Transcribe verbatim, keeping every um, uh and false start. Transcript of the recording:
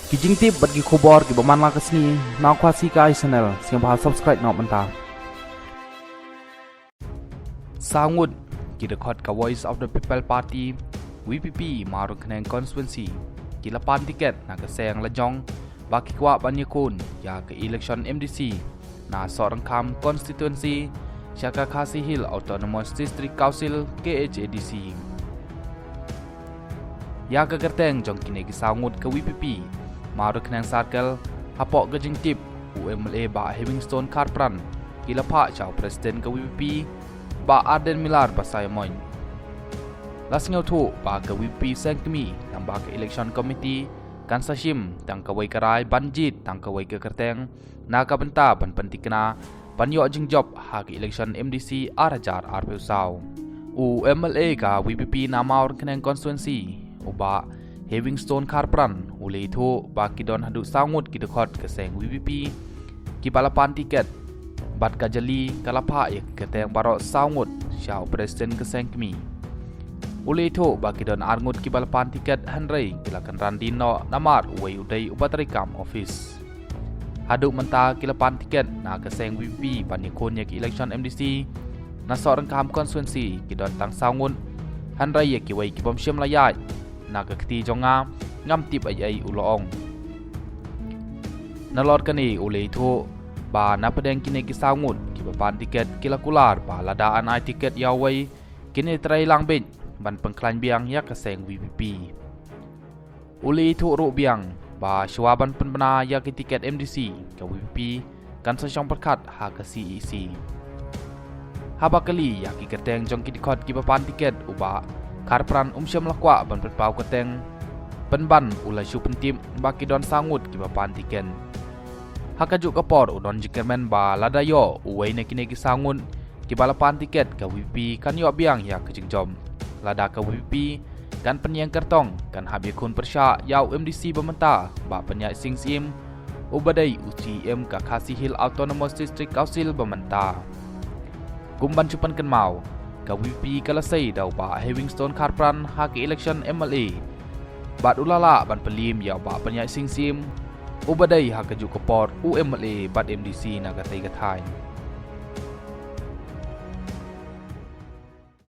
Ki jingtip bad ki khubor kiba man la ka sngi na Khasi Kai Channel, sngewbha subscribe noh mynta. Saw ngut ki dkhot ka Voice of the People Party, V P P, Mawryngkneng Constituency, ki la pan tiket na ka seng la jong ba ki kwah ban ïakhun ïa ka election M D C na Sohryngkham Constituency sha ka Khasi Hills Autonomous District Council, K H A D C. Ïa ka kyrteng jong kine ki saw ngut ka V P P Mawryngkneng Circle, hapoh ka jingtip u M L A Bah Heavingstone Kharpran, ki la phah sha u President ka V P P Bah Ardent Miller Basaiawmoit. La sngewthuh ba ka V P P seng kmie, tang ba ka Election Committee kan sa shim tang kawei ka rai ban jied tang kawei ka kyrteng na ka bynta ban pynthikna ban ïoh jingjop ha ka election M D C ar hajar arphew saw. U M L A ka V P P na Mawryngkneng Constituency, u Bah Heavingstone Kharpran, u la ïathuh ba ki don haduh saw ngut ki dkhot ka seng V P P kiba la pan tiket, bad ka jali ka la phah ïa ki kyrteng baroh saw ngut sha u President ka seng kmie. U la ïathuh ba ki don ar ngut kiba la pan tiket, hynrei ki la kynran dien noh namar uwei u dei uba treikam office. Haduh mynta ki la pan tiket na ka seng V P P ban ïakhun ïa ka election M D C na Sohryngkham Constituency ki don tang saw ngut, hynrei ïa kiwei ki bym shym la ïaid na ka kti jong nga ngam tip ei ei, u la ong. Nalor kane u la ïathuh ba na pdeng kine ki saw ngut kiba pan tiket ki la kular ba lada yn ai tiket ïa uwei, kin ïatrei lang beit ban pynkhlaiñ biang ïa ka seng V P P. U la ïathuh ruh biang ba shuwa ban pynbna ïa ki tiket M D C, ka V P P kan sa shong pyrkhat ha ka C E C. Haba kylli ïa ki kyrteng jong ki dkhot kiba pan tiket, u Bah Kharpran um shym la kwah ban pynpaw kyrteng, pynban u la shu pyntip ba ki don saw ngut kiba pan tiket. Ha kajuh ka por u don jingkyrmen ba lada ïoh uwei na kine ki saw ngut kiba la pan tiket, ka V P P kan ïoh biang ïa ka jingjop. Lada ka V P P kan pynïeng kyrtong, kan hap ïakhun pyrshah ïa u M D C ba mynta, Bah Pynïaid Sing Syiem, uba dei u C E M ka Khasi Hills Autonomous District Council ba mynta. Kum ban shu pynkynmaw, ka V P P ka la sei da u Bah Heavingstone Kharpran ha ka election M L A, bad u la lah ban pynliem ïa u Bah Pynïaid Sing Syiem, uba dei ha kajuh ka por u M L A bad M D C na katei ka thaiñ.